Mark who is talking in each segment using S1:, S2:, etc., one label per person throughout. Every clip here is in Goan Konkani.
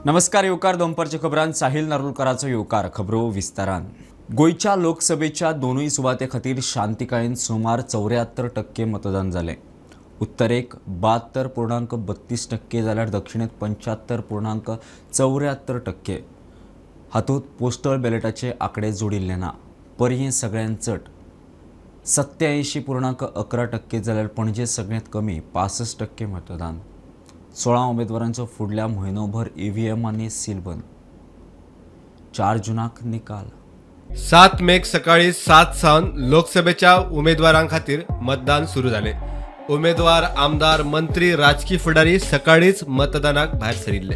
S1: नमस्कार येवकार दनपारच्या खबरान साहिल नारुलकराचो येवकार. खबरो विस्तारान. गोंयच्या लोकसभेच्या दोनूय सुवाते खातीर शांतिकायेन सुमार 74% मतदान जालें. उत्तरेक 72.32% जाल्यार दक्षिणेक 75.74%. हातूंत पोस्टल बॅलेटाचे आंकडे जोडिल्ले ना. पर्यें सगळ्यांत चड 87.11% जाल्यार पणजे सगळ्यांत कमी 65% मतदान. 16 उमेदवारांचो फुडल्या म्हयनोभर ईव्हीएम आनी सीलबंद. 4 जूनाक निकाल.
S2: 7 मेक सकाळी 7 सावन लोकसभेच्या उमेदवारां खातीर मतदान सुरू जालें. उमेदवार, आमदार, मंत्री, राजकी फुडारी सकाळीच मतदानाक भायर सरिल्ले.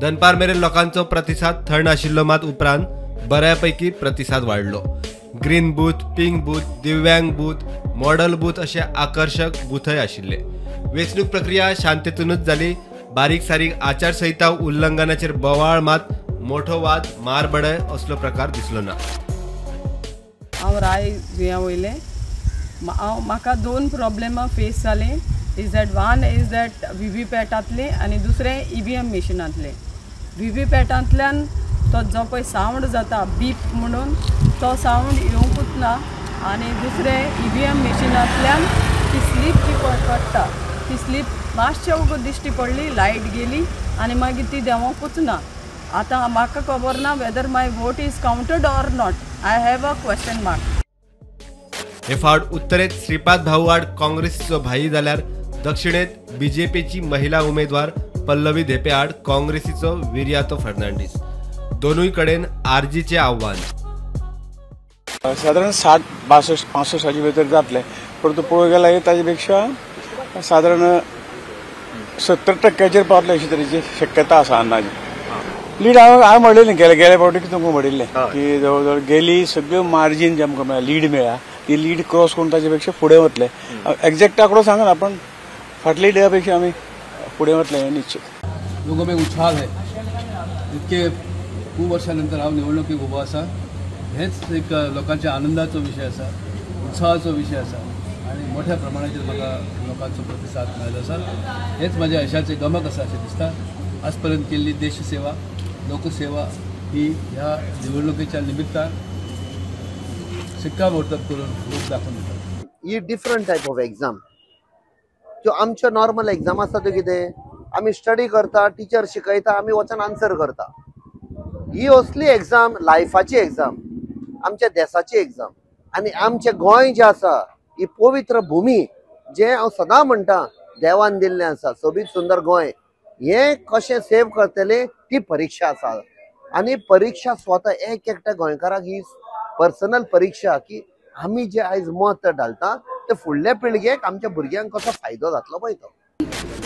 S2: दनपार मेरेन लोकांचो प्रतिसाद थंड आशिल्लो, मात उपरांत बऱ्यापैकी प्रतिसाद वाडलो. ग्रीन बूथ, पिंक बूथ, दिव्यांग बूथ, मॉडल बूथ अशे आकर्शक बूथय आशिल्ले. वेंचणूक प्रक्रिया शांततेतूनच जाली. बारीक सारीक आचारसंहिता उल्लंघनाचेर बोवाळ मात मोठो वाद, मारबडय असलो प्रकार दिसलो ना.
S3: हांव राय जुंया वयलें. हांव म्हाका 2 प्रॉब्लेमां फेस जालीं. Is that one is that V V पॅटांतली आनी दुसरें EVM मशिनांतलें. व्ही व्ही पॅटांतल्यान तो जो पळय सावंड जाता बीप म्हणून, तो सावंड येवंकूच ना. आनी दुसरें EVM मशिनांतल्यान ती स्लीप जी पडटा ती स्लीप मातशें वगत दिश्टी पडली, लायट गेली आनी मागीर ती देंवोंकूच ना. आतां म्हाका खबर ना whether my vote is counted or not. I have a question mark.
S2: हे फावट उत्तरेत श्रीपाद भाऊ आड काँग्रेसीचो भाई जाल्यार दक्षिणेत बीजेपीची महिला उमेदवार पल्लवी धेपे आड काँग्रेसीचो विरियातो फर्नांडीस. दोनूय कडेन आरजीचे आव्हान.
S4: साधारण 60 62 65 भितर जातले, परंतु पळोवंक गेल्यार ताजे पेक्षा साधारण 70% पावतले अशी तरेची शक्यता आसा अंदाजे. लीड हांवें म्हणलें गेले फावटी तुमकां म्हणिल्लें की जवळ जवळ गेली सगळ्यो मार्जीन जे आमकां मेळ्ळा, लीड मेळ्ळा, ती लीड क्रॉस करून ताजे पेक्षा फुडें वतले. एग्जॅक्ट आंकडो सांगना, पण फाटली लिडा पेक्षा आमी फुडें वतले हें निश्चित.
S5: लोगों में उत्साह है. इतके खूब वर्षानंतर हांव निवडणुकीक उबो आसा, हेच एक लोकांच्या आनंदाचो विशय आसा, उत्साहाचो विशय आसा आनी मोठ्या प्रमाणाचेर म्हाका लोकांचो प्रतिसाद मेळ्ळो आसा. हेच म्हाज्या यशाचें गमक आसा अशें दिसता. आजपर्यंत केल्ली देशसेवा, लोकसेवा ही ह्या निवडणुकीच्या निमित्तान शिक्कामोर्तब करून रूप दाखोवन दिता.
S6: ही डिफरंट टायप ऑफ एक्झाम. त्यो आमच्यो नॉर्मल एक्झाम आसता त्यो कितें आमी स्टडी करता, टिचर शिकयता, आमी वचून आन्सर करता. ही असली एक्झाम लायफाची एक्झाम, आमच्या देशाची एक्झाम. आनी आमचें गोंय जें आसा ही पवित्र भूमी, जें हांव सदां म्हणटा देवान दिल्लें आसा, सोबीत सुंदर गोंय, हें कशें सेव करतले ती परिक्षा आसा. आनी परिक्षा स्वता एक एकट्या गोंयकाराक ही पर्सनल परिक्षा की आमी जे आयज मत घालता ते फुडल्या पिळगेक, आमच्या भुरग्यांक कसो फायदो जातलो पळय तो.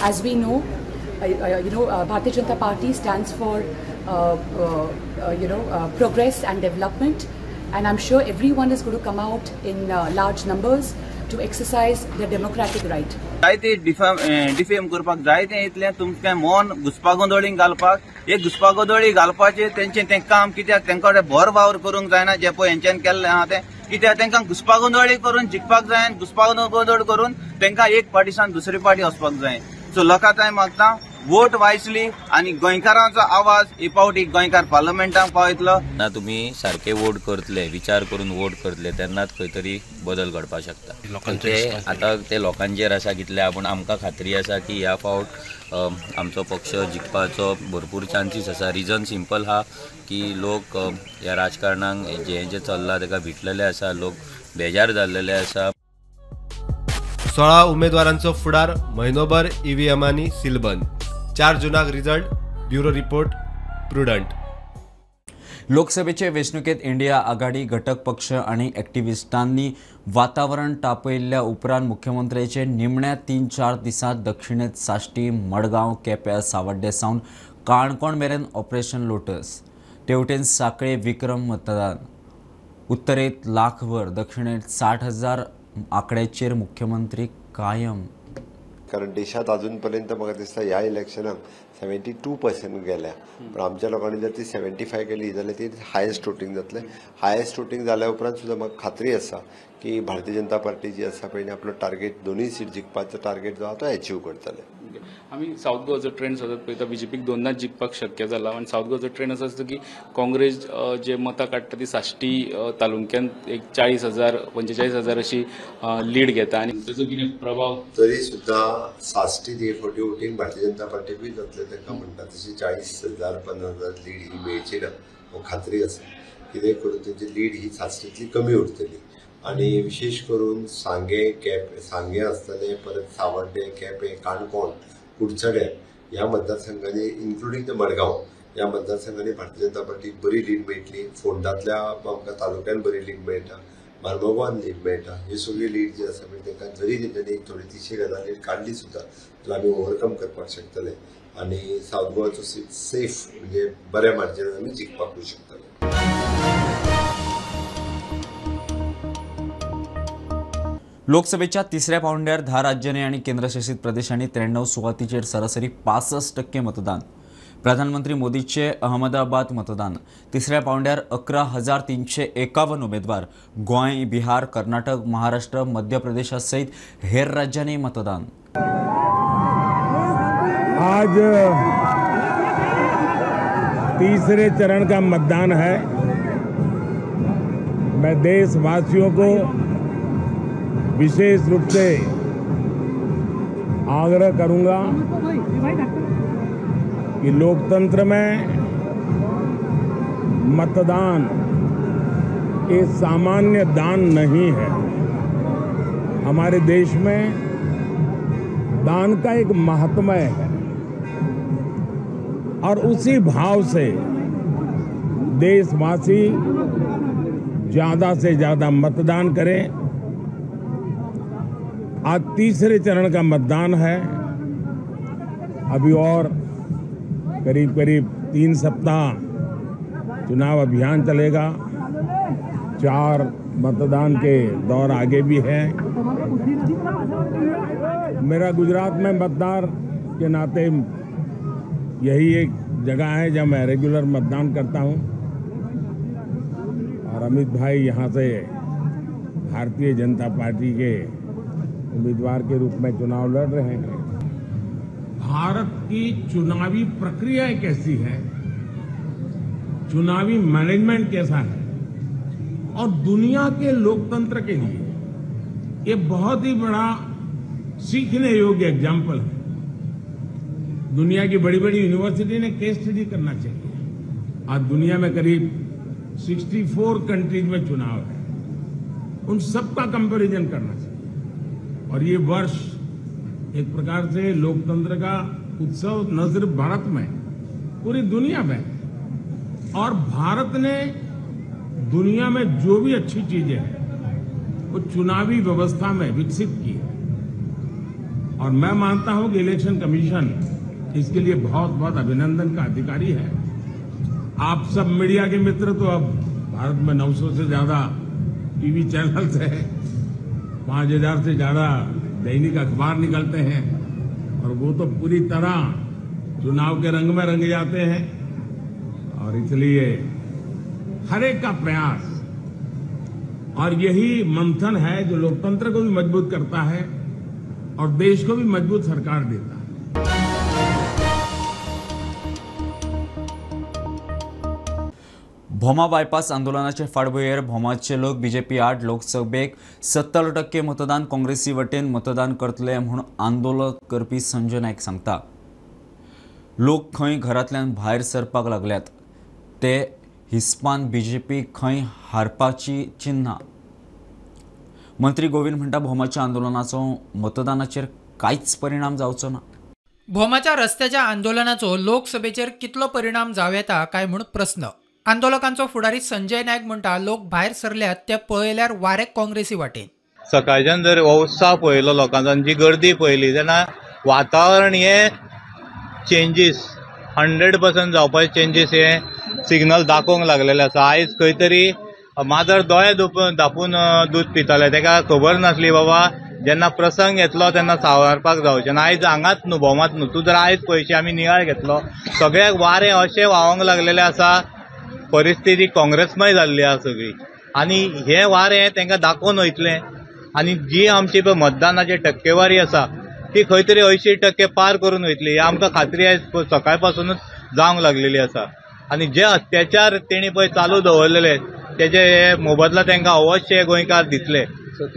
S7: As we know, Bharatiya Janata Party stands for progress and development, and I'm sure everyone is going to come out in large numbers to exercise their democratic right.
S8: जायते डिफेम करपाक जायते इतलें तुमचें मन घुस्पागोंदळीक घालपाक, एक घुस्पागोंदळी घालपाचें तेंचें तें काम कित्याक तेंकां भर वावर करूंक जायना जें पळय हेंच्यान केल्लें आहा तें, कित्याक तेंकां घुस्पागोंदळी करून जिखपाक जाय, घुस्पागोंदळ करून तेंकां एक पार्टीसान दुसरी पार्टी वचपाक जाय. सो लोकां हांवें मागता वोट वायसली आनी गोंयकारांचो आवाज हे फावटी गोंयकार पार्लमेंटाक पावयतलो.
S9: ना तुमी सारके वोट करतले, विचार करून वोट करतले तेन्नाच खंय तरी बदल घडपाक शकता. ते आतां ते लोकांचेर आसा कितले, पूण आमकां खात्री आसा की ह्या फावट आमचो पक्ष जिखपाचो भरपूर चान्सीस आसा. रिजन सिंपल आहा की लोक ह्या राजकारणाक जें जें चल्लां ताका भिटलेले आसा, लोक बेजार जाल्लेले आसा.
S2: 16 उमेदवारांचो फुडार म्हयनोभर ईव्हीएमांनी सीलबंद. 4 जूनाक रिजल्ट. Bureau report, Prudent.
S1: लोकसभेचे वेंचणुकेंत इंडिया आघाडी घटक पक्ष आनी एक्टिविस्टांनी वातावरण तापयल्ल्या उपरांत मुख्यमंत्र्याचे निमण्या 3-4 दिसांत दक्षिणेंत साश्टी, मडगांव, केप्यां, सावड्डे सावन काणकोण मेरेन ऑपरेशन लोटस. तेवटेन साखळे विक्रम मतदान. उत्तरेंत लाखभर, दक्षिणेंत 60,000 आंकड्याचेर मुख्यमंत्री कायम.
S10: कारण देशात अजूनपर्यंत म्हाका दिसता ह्या इलेक्शनाक 72% गेल्या, पण आमच्या लोकांनी जर ती 75 केली जाल्यार ती हायेस्ट वोटींग जातलें. हायेस्ट वोटींग जाल्या उपरांत सुद्दां म्हाका खात्री आसा की भारतीय जनता पार्टी जी आसा पळय आपलो टार्गेट दोनूय सीट जिखपाचो टार्गेट जो आसा तो एचीव करतले.
S11: आमी सावथ गोवाचो ट्रेंड सतत पळयता, बीजेपीक दोनदां जिखपाक शक्य जाला आनी सावथ गोवाचो ट्रेंड असो आसता की काँग्रेस जे मतां काडटा ती साश्टी तालुक्यांत एक 40,000 45,000 अशी लीड घेता आनी ताचो कितें प्रभाव
S10: तरी सुद्दां साश्टी हे फावटी वोटींग भारतीय जनता पार्टीकूय जातलें तांकां म्हणटा तशी 40,000 50,000 लीड ही मेळची ना हो खात्री आसा. कितें करून तेंची लीड ही साश्टींतली कमी उरतली आनी विशेष करून सांगें केपें सांगें आसतलें, परत सावड्डें केपें काणकोण कुडचडें ह्या मतदारसंघांनी इन्क्लुडींग the Madgaon ह्या मतदारसंघांनी भारतीय जनता पार्टीक बरी लीड मेळटली. फोंडांतल्या आमकां तालुक्यान बरी लीड मेळटा, मार्मोगांवान लीड मेळटा. ही सगळी लीड जी आसा म्हणजे तांकां जरी तेंच्यांनी थोडी 300 हजार लीड काडली सुद्दां जाल्यार आमी ओवरकम करपाक शकतले आनी सावथ गोवाचो सीट सेफ म्हणजे बऱ्या मार्जिनान आमी जिखपाकूय शकतले.
S1: लोकसभेच्या तिसऱ्या पावंड्यार 10 राज्यांनी आनी केंद्रशासित प्रदेशांनी 93 सुवातीचेर सरासरी 65% मतदान. प्रधानमंत्री मोदीचे अहमदाबाद मतदान. तिसऱ्या पावंड्यार 11,351 उमेदवार. गोंय, बिहार, कर्नाटक, महाराष्ट्र, मध्य प्रदेशा सहित हेर राज्यांनी मतदान.
S12: आज तीसरे चरण का मतदान है. मैं देशवासियों को विशेष रूप से आग्रह करूंगा कि लोकतंत्र में मतदान ये सामान्य दान नहीं है. हमारे देश में दान का एक महात्म्य है और उसी भाव से देशवासी ज़्यादा से ज़्यादा मतदान करें. आज तीसरे चरण का मतदान है. अभी और करीब करीब 3 सप्ताह चुनाव अभियान चलेगा. 4 मतदान के दौर आगे भी हैं. मेरा गुजरात में मतदार के नाते यही एक जगह है जहां मैं रेगुलर मतदान करता हूं और अमित भाई यहां से भारतीय जनता पार्टी के उम्मीदवार के रूप में चुनाव लड़ रहे हैं. भारत की चुनावी प्रक्रिया कैसी है, चुनावी मैनेजमेंट कैसा है और दुनिया के लोकतंत्र के लिए ये बहुत ही बड़ा सीखने योग्य एग्जाम्पल है. दुनिया की बड़ी बड़ी यूनिवर्सिटी ने केस स्टडी करना चाहिए. आज दुनिया में करीब 64 कंट्रीज में चुनाव है, उन सबका कंपैरिजन करना चाहिए. और ये वर्ष एक प्रकार से लोकतंत्र का उत्सव न सिर्फ भारत में, पूरी दुनिया में. और भारत ने दुनिया में जो भी अच्छी चीजें हैं वो चुनावी व्यवस्था में विकसित की है और मैं मानता हूं कि इलेक्शन कमीशन इसके लिए बहुत बहुत अभिनंदन का अधिकारी है. आप सब मीडिया के मित्र तो अब भारत में 900 से ज्यादा टीवी चैनल्स हैं, 5000 से ज्यादा दैनिक अखबार निकलते हैं और वो तो पूरी तरह चुनाव के रंग में रंग जाते हैं. और इसलिए हर एक का प्रयास और यही मंथन है जो लोकतंत्र को भी मजबूत करता है और देश को भी मजबूत सरकार देता है.
S1: भोमा बायपास आंदोलनाचे फाटभुंयेर भोमाचे लोक बीजेपी आड लोकसभेक 70% मतदान काँग्रेसी वटेन मतदान करतले म्हूण आंदोलन करपी संजय नायक सांगता. लोक खंय घरांतल्यान भायर सरपाक लागल्यात ते हिस्पान बीजेपी खंय हारपाची चिन्हां. मंत्री गोविंद म्हणटा भोमाच्या आंदोलनाचो मतदानाचेर कांयच परिणाम जावचो ना.
S13: भोमाच्या रस्त्याच्या आंदोलनाचो लोकसभेचेर कितलो परिणाम जावं येता काय म्हूण प्रस्न. आंदोलकांचो फुडारी संजय नायक म्हणटा लोक भायर सरल्यात ते पळयल्यार वारेक काँग्रेसी वाटेन.
S14: सकाळच्यान जर हो उत्साह पळयलो लोकांचो आनी जी गर्दी पळयली तेन्ना वातावरण हे चेंजीस 100% जावपाचे चेंजीस हे सिग्नल दाखोवंक लागलेले आसा. आयज खंय तरी माजर दोळे धापून दूद पिताले, ताका खबर नासली बाबा जेन्ना प्रसंग येतलो तेन्ना सावारपाक जावचें ना. आयज हांगाच न्हू भोमात न्हू, तूं जर आयज पयशे आमी नियाळ घेतलो सगळ्याक वारें अशें व्हांवंक लागलेलें आसा. परिस्थिती काँग्रेसमय जाल्ली आसा सगळी आनी हें वारें तांकां दाखोवन वयतलें. आनी जी आमची पळय मतदानाची टक्केवारी आसा ती खंय तरी 80% पार करून वयतली, आमकां खात्री आयज सकाळपासूनच जावंक लागलेली आसा. आनी जे अत्याचार तेणी पळय चालू दवरलेले तेजे हे मोबदला तांकां अवश्य गोंयकार दितले.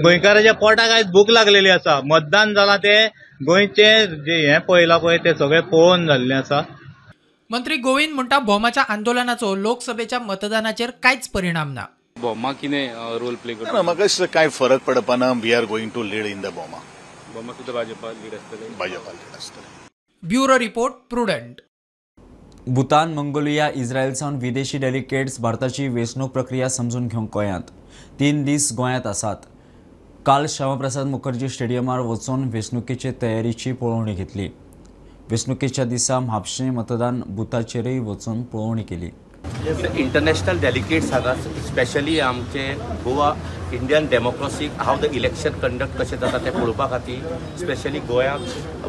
S14: गोंयकाराच्या पोटाक आयज भूक लागलेली आसा. मतदान जालां तें गोंयचें जे हें पळयलां पळय तें सगळें पळोवन जाल्लें आसा.
S13: मंत्री गोविंद म्हणटा भोमाच्या आंदोलनाचो लोकसभेच्या मतदानाचेर कांयच परिणाम ना.
S11: भोमा कितें रोल प्ले करता?
S15: म्हाका कांय फरक पडपाना. We are going to lead in the Bhoma.
S11: Bhoma सुद्दां भाजपा लीड आसतले.
S15: भाजपा लीड आसतले.
S13: Bureau report, Prudent.
S1: Bhutan, Mongolia, Israel सावन विदेशी डेलिगेट्स भारताची वेंचणूक प्रक्रिया समजून घेवंक गोंयांत 3 दीस गोंयांत आसात. काल श्यामाप्रसाद मुखर्जी स्टेडियमार वचून वेंचणुकेचे तयारीची पळोवणी घेतली. वेंचणुकेच्या दिसा म्हापशें मतदान बुथाचेरय वचून पळोवणी केली.
S16: इंटरनॅशनल डेलिगेट्स हांगा स्पेशली आमचे गोवा इंडियन डेमोक्रेसीक हाव the election conduct कशें जाता तें पळोवपा खातीर स्पेशली गोंयाक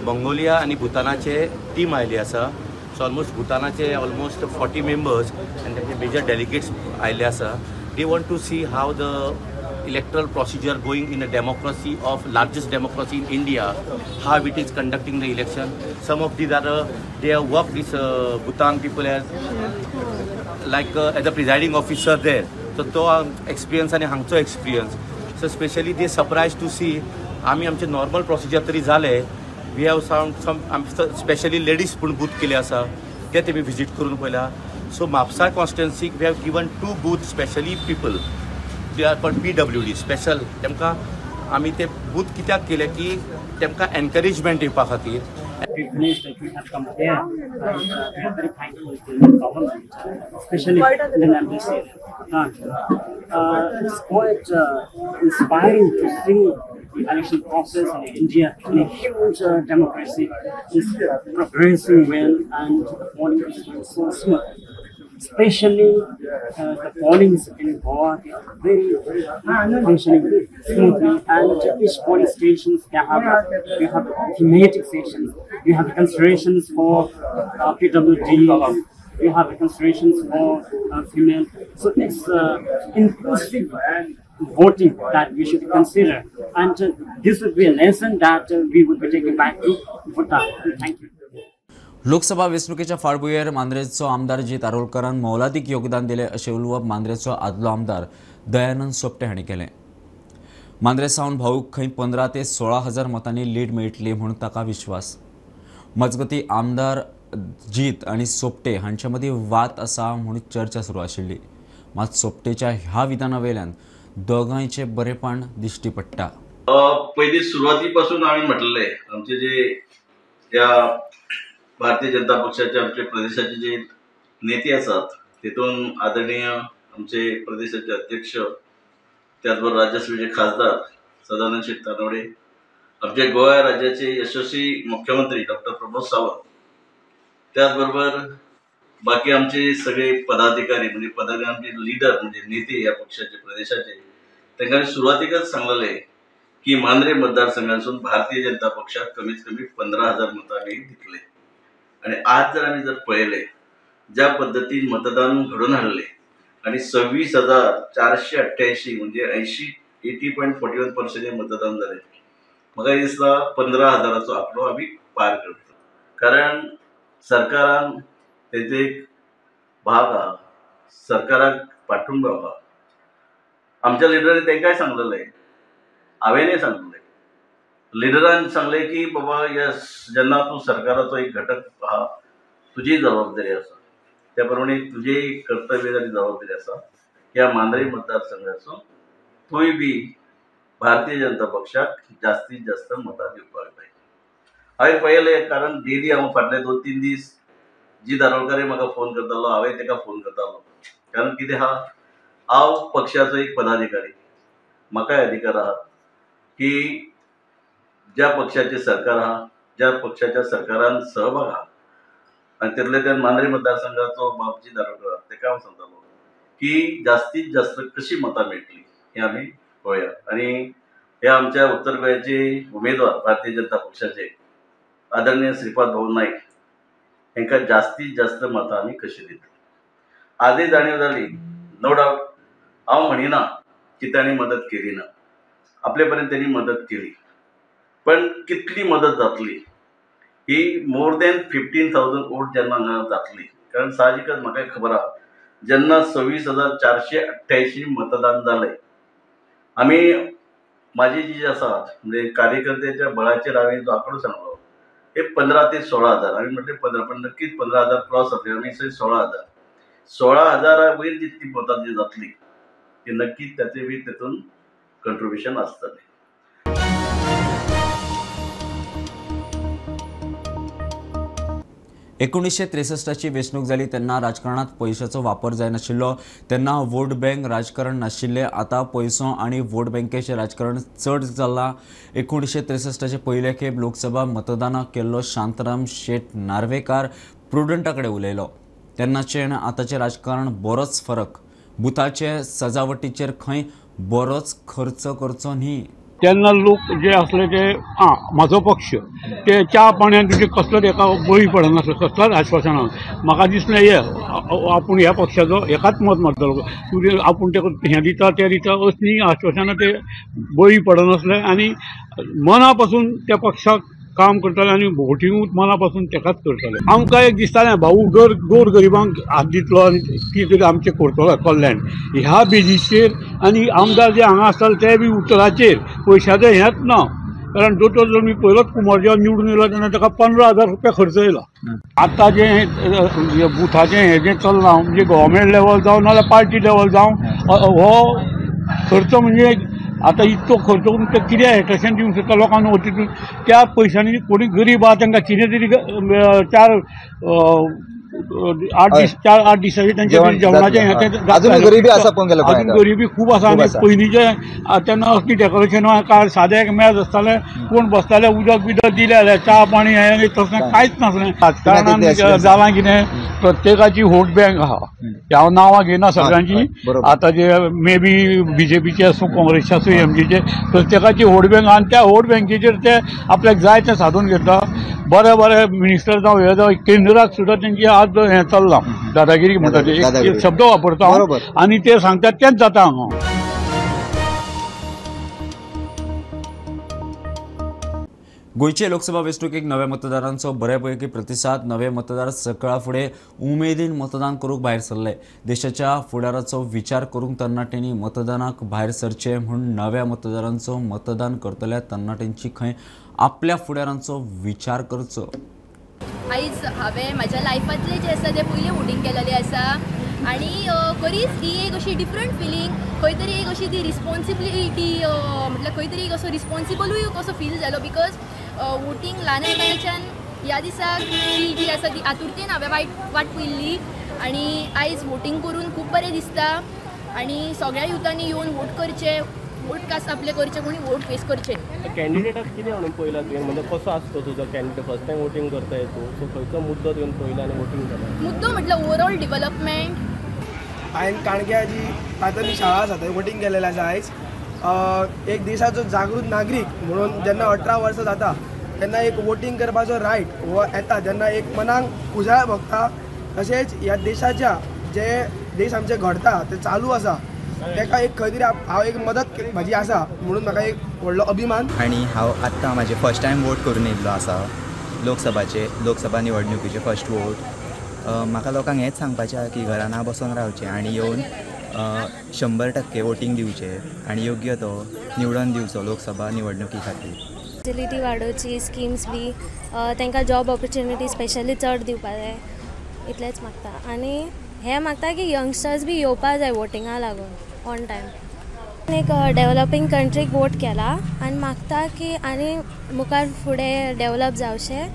S16: मंगोलिया आनी भूतानाचे टीम आयली आसा. सो ऑलमोस्ट भूतानाचे ऑलमोस्ट 40 मेंबर्स आनी तांचे मेजर डेलिगेट्स आयिल्ले आसा. They want to see how the electoral procedure going in a democracy of largest democracy in India, how it is conducting the election. Some of these are they have worked this Bhutan people as like as a presiding officer there. So to experience and hangcho experience. So especially they surprised to see आमी आमचे normal procedure तरी जाले. We have some specially ladies पूण booth केले आसा ते तेमी visit करून पळयला. So Mapsa constituency we have given 2 booth specially people. They are called PWD special. तेमकां आमी ते बूथ कित्याक केले की तेमकां एनकरेजमेंट दिवपा खातीर.
S17: We have come here and we are very thankful to the government, especially the embassy. It's quite inspiring to see the election process in India, in a huge democracy, is progressing well and the polling is going so smooth. Especially the pollings in Goa, they are very, very functioning smoothly, and each polling stations they have thematic sessions. You have considerations for PWD, you have considerations for female. So it's inclusive voting that we should consider, and this would be a lesson that we would be taking back to Bhutan. Thank you.
S1: Lok Sabha वेंचणुकेच्या फाटभुंयेर मांद्रेचो आमदार जीत आरोलकरान मोलादीक योगदान दिलें अशें उलोवप मांद्रेचो आदलो आमदार दयानंद सोपटे हांणी केलें. मांद्रे सावन भाऊक खंय 15 ते 16 हजार मतांनी लीड मेळटली म्हूण ताका विश्वास. मजगती आमदार जीत आनी सोपटे हांचे मदीं वाद आसा म्हूण चर्चा सुरू आशिल्ली. मात सोपटेच्या ह्या विधाना वयल्यान दोगांयचें बरेपण दिश्टी पडटा.
S18: पयलीं सुरवाती पासून हांवें म्हटलें आमचे जे ह्या भारतीय जनता पक्षाचे आमचे प्रदेशाचे जे नेते आसात तितून आदरणीय आमचे प्रदेशाचे अध्यक्ष त्याचबरोबर राज्यसभेचे खासदार सदानंद शेट तानवडे, आमचे गोवा राज्याचे यशस्वी मुख्यमंत्री डॉक्टर प्रमोद सावंत, त्याचबरोबर बाकी आमचे सगळे पदाधिकारी म्हणजे पदाधिकारी आमचे लिडर म्हणजे नेते ह्या पक्षाचे प्रदेशाचे तांकां सुरवातीकच सांगलेले की मांद्रे मतदारसंघातून भारतीय जनता पक्षाक कमीत कमी 15,000 मतां आमी दितले. आनी आज जर आमी जर पळयलें ज्या पद्दतीन मतदान घडोवन हाडलें आनी 26,488 म्हणजे 80.41% मतदान जालें. म्हाका दिसता 15,000चो आंकडो आमी पार करता, कारण सरकारान तेजे एक भाग आहा, सरकाराक पाठिंबो आहा. आमच्या लिडरांनी तांकांय सांगलेलें, हांवेंय सांगलें, लिडरान सांगलें की बाबा यस जेन्ना तूं सरकाराचो एक घटक आहा तुजी जबाबदारी आसा, त्या प्रमाणे तुजें कर्तव्य आनी जबाबदारी आसा ह्या मांद्रे मतदारसंघाचो तूंय बी भारतीय जनता पक्षाक जास्तीत जास्त मतां दिवपाक जाय. हांवें पळयलें, कारण डेली हांव फाटले 2-3 दीस जीत आरोलकार म्हाका फोन करतालो, हांवें ताका फोन करतालो, कारण कितें आहा हांव पक्षाचो एक पदाधिकारी, म्हाकाय अधिकार आहा की ज्या पक्षाचे सरकार आहा ज्या पक्षाच्या सरकारान सहभाग आहा आनी तितले त्या मांद्रे मतदारसंघाचो बाब जीत आरोलकर ताका हांव सांगतालो की जास्तीत जास्त कशी मतां मेळटली हें आमी पळोवया. आनी हे आमच्या उत्तर गोंयचे उमेदवार भारतीय जनता पक्षाचे आदरणीय श्रीपाद भाऊ नाईक हांकां जास्तीत जास्त मतां आमी कशी दितली. आजय जाणीव जाली, नो डावट हांव म्हणिना की तांणी मदत केली ना, आपले पर्यंत त्यांनी मदत केली. पण कितली मदत जातली ही मोर दॅन 15,000 वोट जेन्ना हांगा जातली, कारण साहजिकच म्हाका खबर आहा जेन्ना 26,488 मतदान जालें, आमी म्हाजी जी आसा म्हणजे कार्यकर्त्याच्या बळाचेर हांवें जो आंकडो सांगलो हे 15 ते 16 हजार, आमी म्हटलें 15 पण नक्कीच 15,000 क्रॉस जातले, आमी 16,000 16,000 वयर जितकी मतां जी जातली ती नक्कीच ताचे बी तेतून कंट्रिब्युशन आसतलें.
S1: एकोणीसशे 63ची वेंचणूक जाली तेन्ना राजकारणात पयशाचो वापर जायनाशिल्लो, तेन्ना वोट बँक राजकारण नाशिल्लें. आतां पयसो आनी वोट बँकेचें राजकारण चड जालां. 1963 पयले खेप लोकसभा मतदानाक केल्लो शांताराम शेट नार्वेकार प्रुडंटा कडेन उलयलो. तेन्नाचें आनी आतांचें राजकारण बरोच फरक. बुथाचे सजावटीचेर खंय बरोच खर्च करचो न्ही.
S19: तेन्ना लोक जे आसले ते म्हाजो पक्ष ते च्या पाण्यान तुजे कसलोच एका बळी पडनासलो, कसलोच आश्वासना. म्हाका दिसलें हे आपूण ह्या पक्षाचो एकाच मत मारतलो, तुजें आपूण ते हें दिता तें दिता असलीं आश्वासनां ते बळी पडनासले आनी मना पासून त्या पक्षाक काम करताले आनी वोटिंगूच मना पासून तेकाच करताले. आमकां एक दिसतालें भाऊ गोर गरिबांक हात दितलो आनी कितें तरी आमचें करतलो कल्याण ह्या बेजीचेर. आनी आमदार जे हांगा आसताले ते बी उतराचेर, पयशाचें हेंच ना. कारण दोतोर जर मी पयलोच कुमारजुंवा निवडून येयलो तेन्ना ताका 15,000 रुपया खर्च येयला. आतां जें बुथाचें हें जें चल्लां म्हणजे गव्हर्मेंट लेवल जावं नाजाल्यार पार्टी लेवल जावं, हो खर्च म्हणजे आतां इतलो खर्च करून ते कितें हेटशन दिवंक शकता लोकांक वचून त्या पयशांनी कोणी गरीब आहा तांकां कितें तरी 4-8 दिसांचे तांचे जेवणाचें हें तें.
S20: अजून गरिबी आसा पळोवंक गेल्यार,
S19: अजून गरिबी खूब आसा. आनी पयलींचे तेन्ना असली डेकोरेशन काय सादें एक मेज आसतालें, कोण बसताले उदक बिदक दिलें जाल्यार च्या पाणी हें तसलें कांयच नासलें. राजकारणान जालां कितें, प्रत्येकाची वोट बँक आहा, हांव नांवां घेयना सगळ्यांची. आतां जे मे बी बीजेपीचे आसूं, काँग्रेसचे आसूं, एमजीचे, प्रत्येकाची वोट बँक आनी त्या वोट बँकेचेर ते आपल्याक जाय तें सादून घेता. बरे बरे मिनिस्टर जावं हे जावं केंद्राक सुद्दां तेंची आज हें चल्लां दादागिरी म्हणटा ते एक शब्द वापरता आनी ते सांगतात तेंच जाता हांगा.
S1: गोंयचे लोकसभा वेंचणुकेक नव्या मतदारांचो बऱ्यापैकी प्रतिसाद. नवे मतदार सकाळ फुडें उमेदीन मतदान करूंक भायर सरले. देशाच्या फुडाराचो विचार करूंक तरणाट्यांनी मतदानाक भायर सरचें म्हूण नव्या मतदारांचो मतदान करतल्या तरणाट्यांची खंय आपल्या फुडारांचो विचार करचो.
S21: आयज हांवें म्हाज्या लायफांतलें जें आसा तें पयलें वोटींग केलेलें आसा आनी खरीच ही एक अशी डिफरंट फिलींग, खंय तरी एक अशी ती रिस्पोन्सिबिलिटी, म्हटल्यार खंय तरी एक असो रिस्पोन्सिबलूय कसो फील जालो. Because voting ल्हान आसतनाच्यान ह्या दिसाक ती जी आसा ती आतुरतेन हांवें वाट पळयल्ली आनी आयज वोटींग करून खूब बरें दिसता. आनी सगळ्या युथांनी येवन वोट करचें, वोट कास्ट आपले करचे, कोणी वोट वेस्ट करचे.
S22: कॅन्डिडेटाक कितें म्हणून पळयला तुवें, म्हणजे कसो आसतो तुजो कॅन्डिडेट फर्स्ट टायम वोटींग करताय तूं, सो खंयचो मुद्दो तुवें पळयला आनी वोटींग केलां?
S21: मुद्दो म्हटल्यार ओवरऑल डिवलपमेंट.
S23: हांवें काणक्या जी प्राथमीक शाळा आसा थंय वोटींग केलेलें आसा आयज. एक देशाचो जागृत नागरीक म्हणून जेन्ना 18 वर्सां जाता तेन्ना एक वोटींग करपाचो रायट हो येता, तेन्ना एक मनाक खुशाल भोगता. तशेंच ह्या देशाच्या जे देश आमचे घडता ते चालू आसा ताका एक खंय तरी हांव एक मदत म्हाजी आसा म्हणून म्हाका एक व्हडलो अभिमान.
S24: आनी हांव आत्तां म्हाजें फर्स्ट टायम वोट करून येयल्लो आसा, लोकसभा निवडणुकीचें फर्स्ट वोट. म्हाका लोकांक हेंच सांगपाचें आहा की घरान बसोन रावचें आनी येवन 100% वोटींग दिवचें आनी योग्य तो निवडून दिवचो लोकसभा निवडणुकी खातीर.
S25: फॅसिलिटी वाडोवची, स्किम्स बी तांकां जॉब ऑपॉर्च्युनिटी स्पेशली चड दिवपा जाय, इतलेंच मागता. आनी हें मागता की यंगस्टर्स बी येवपा जाय वोटिंगा लागून ऑन टायम. एक डेवलपींग कंट्रीक वोट केला आनी मागता की आनी मुखार फुडें डेवलप जावचें.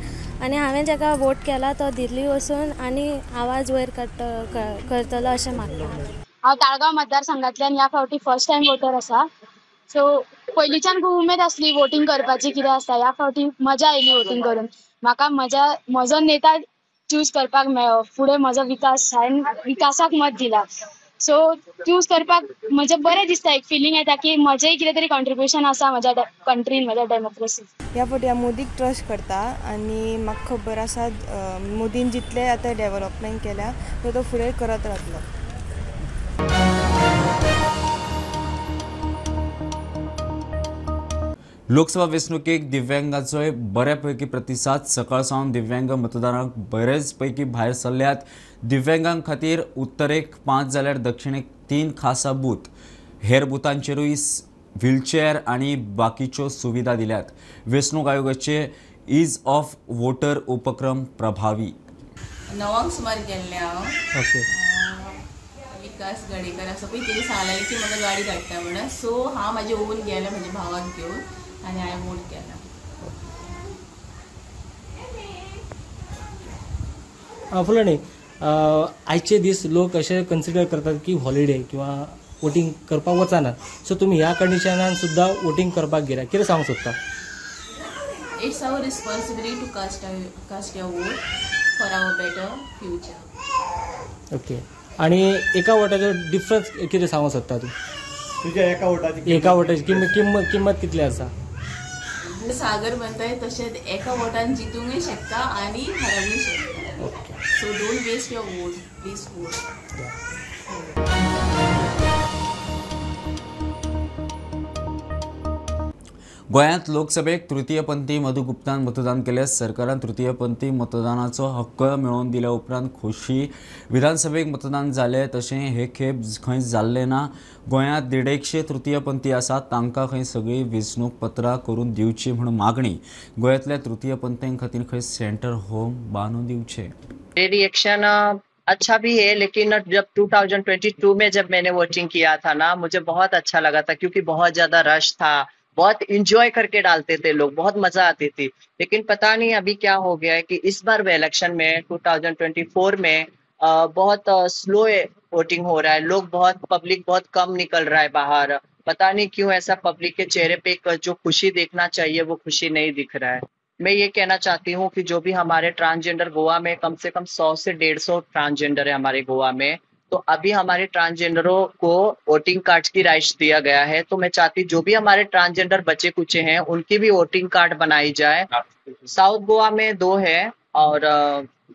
S25: आनी हांवें जाका वोट केला तो दिल्ली वचून आनी आवाज वयर करतलो अशें मागता.
S26: हांव ताळगांव मतदारसंघांतल्यान ह्या फावटी फर्स्ट टायम वोटर आसा. सो पयलींच्यान खूब उमेद आसली वोटींग करपाची, कितें आसता. ह्या फावटी मजा आयली वोटींग करून. म्हाका म्हजो नेता चूज करपाक मेळ्ळो, फुडें म्हजो विकास, हांवें विकासाक मत दिला. सो चूज करपाक म्हजें बरें दिसता, एक फिलींग येता की म्हजेंय कितें तरी कॉन्ट्रिब्युशन आसा म्हज्या कंट्रीन, म्हज्या डेमोक्रेसीन.
S27: ह्या फावटी हांव मोदीक ट्रस्ट करता आनी म्हाका खबर आसा मोदीन जितलें आतां डेवलपमेंट केल्या तो फुडें करत रावतलो.
S1: लोकसभा वेंचणुकेक दिव्यांगांचोय बऱ्यापैकी प्रतिसाद. सकाळ सावन दिव्यांग मतदारांक बरेच पैकी भायर सरल्यात. दिव्यांगां खातीर उत्तरेक 5 जाल्यार दक्षिणेक 3 खासा बूथ, हेर बुथांचेरूय व्हीलचेअर आनी बाकीच्यो सुविधा दिल्यात. वेंचणूक आयोगाचे is of voter उपक्रम प्रभावी.
S3: 9 सुमार गेल्लें हांव. विकास गडेकर आसा पळय, तेणी सांगलेलें की म्हाका गाडी धाडटा म्हणून. सो हांव म्हाजे ओन गेलें म्हज्या भावाक घेवन आनी हांवें वोट केला.
S4: फुलाणी, आयचे दीस लोक अशे कन्सिडर करतात की हॉलिडे किंवा वोटींग करपाक वचनात, सो तुमी ह्या कंडिशनान सुद्दां वोटींग करपाक गेल्या, कितें सांगूंक सोदता?
S3: It's our responsibility to cast your vote for our better future.
S4: Okay, आनी एका वोटाचो डिफरन्स कितें सांगूंक सोदता तूं?
S5: तुज्या एका वोटाची,
S4: एका वोटाची किंमत कितली आसा?
S3: सागर म्हणटाय तशेंच एका वोटान जितूंकय शकता आनी हरोवंकय शकता. So don't waste your vote, please vote.
S1: गोंयांत लोकसभेक तृतीयपंथी मधू गुप्तान मतदान केलें. सरकारान तृतीयपंथी मतदानाचो हक्क मेळोवन दिल्या उपरांत खोशी. विधानसभेक मतदान जालें तशें हे खेप खंय जाल्लें ना. गोंयांत 150 तृतीयपंथी आसात, तांकां खंय सगळीं वेंचणूक पत्रां करून दिवची म्हूण मागणी. गोंयांतल्या तृतीयपंथ्यां खातीर खंय सेंटर होम बांदून दिवचें.
S6: रिएक्शन अच्छा भी है, लेकिन जब 2022 में जब मैंने वोटिंग किया था ना, मुझे बहुत अच्छा लगा था क्योंकि बहुत ज्यादा रश था, बहुत इंजॉय करके डालते थे लोग, बहुत मजा आती थी. लेकिन पता नहीं अभी क्या हो गया है कि इस बार इलेक्शन में 2024 में बहुत स्लो वोटिंग हो रहा है. लोग बहुत, पब्लिक बहुत कम निकल रहा है बाहर. पता नहीं क्यों ऐसा, पब्लिक के चेहरे पे एक जो खुशी देखना चाहिए वो खुशी नहीं दिख रहा है. मैं ये कहना चाहती हूँ कि जो भी हमारे ट्रांसजेंडर गोवा में कम से कम 100 से 150 ट्रांसजेंडर है हमारे गोवा में, तो अभी हमारे ट्रांसजेंडरों को वोटिंग कार्ड की राइट्स दिया गया है. तो मैं चाहती जो भी हमारे ट्रांसजेंडर बचे कुचे हैं उनकी भी वोटिंग कार्ड बनाई जाए. साउथ गोवा में 2 है और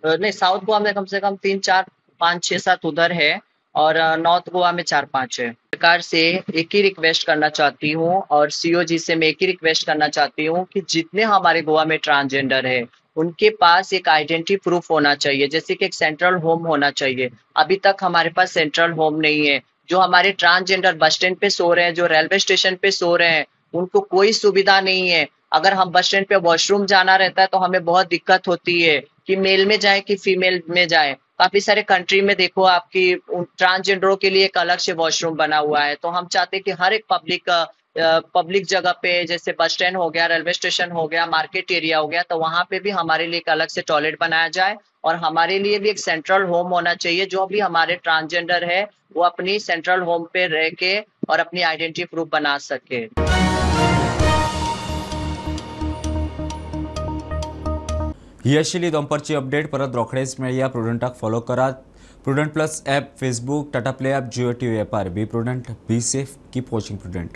S6: नहीं, साउथ गोवा में कम से कम 3 4 5 6 7 उधर है और नॉर्थ गोवा में 4 5 है. सरकार से एक ही रिक्वेस्ट करना चाहती हूँ और सीओ जी से मैं एक ही रिक्वेस्ट करना चाहती हूँ कि जितने हमारे गोवा में ट्रांसजेंडर है उनके पास एक आइडेंटिटी प्रूफ होना चाहिए, जैसे कि एक सेंट्रल होम होना चाहिए. अभी तक हमारे पास सेंट्रल होम नहीं है. जो हमारे transgender bus stand pay so रहे हैं, जो रेलवे स्टेशन पे सो रहे हैं, उनको कोई सुविधा नहीं है. अगर हम बस स्टैंड पे वॉशरूम जाना रहता है तो हमें बहुत दिक्कत होती है कि मेल में जाए कि फीमेल में जाए. काफी सारे कंट्री में देखो आपकी ट्रांसजेंडरों के लिए एक अलग से वॉशरूम बना हुआ है. तो हम चाहते हैं कि हर एक पब्लिक जगह पे, जैसे बस स्टैंड हो गया, रेलवे स्टेशन हो गया, मार्केट एरिया हो गया, तो वहां पे भी हमारे लिए एक अलग से टॉयलेट बनाया जाए और हमारे लिए भी एक सेंट्रल होम होना चाहिए. जो भी हमारे ट्रांसजेंडर है वो अपनी सेंट्रल होम पे रह के और अपनी आइडेंटिटी प्रूफ बना सके.
S1: ही आशिल्ली दनपारची अपडेट. परत रोखडेच मेळया. प्रुडंटाक फॉलो करात. Prudent plus app, Facebook, Tata Play app, Jio TV ॲपार. Be prudent, be safe, keep watching Prudent.